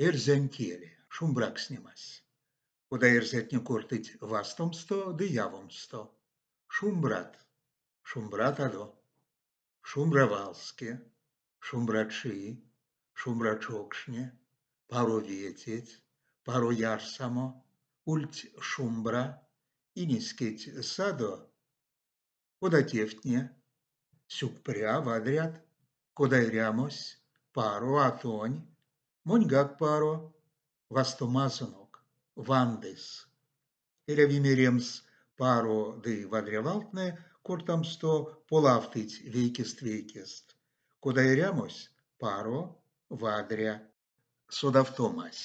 Эрзянь кель, шумбракстнемась. Кода эрзятне кортыть вастомсто ды явомсто. Шумбрат! Шумбратадо! Шумбра валске! Шумбрачи! Шумбра чокшне! Паро ве теть! Паро ярсамо! Ульть шумбра! Инескеть, садо! Кода тевтне? Сюкпря, вадрят! Кода эрямось? Паро, а тонь? Моньгак паро. Вастомазонок. Вандыс. Эряви меремс, паро ды вадря валтнэ кортамсто полавтыть вейкест-вейкест. Кода эрямось? Паро, вадря. Содавтомась.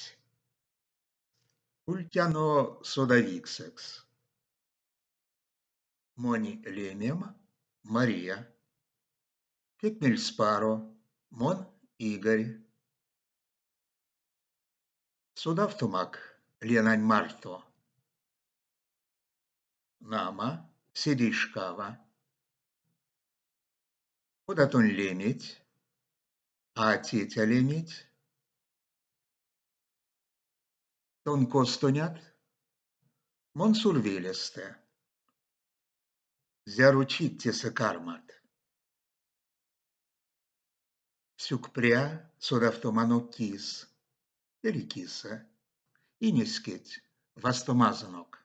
Ультяно содавиксэкс. Монь лемем Мария. Пек мельспаро, мон Игорь. Содавтомак Ленань марто. Нама, седейшкава. Кода тонь леметь? А тетя леметь? Тон костонят? Мон Сурвелестэ. Зяро чить тесэ кармат? Сюкпря содавтоманок кис. Эли кисэ. Инескеть, вастомазонок.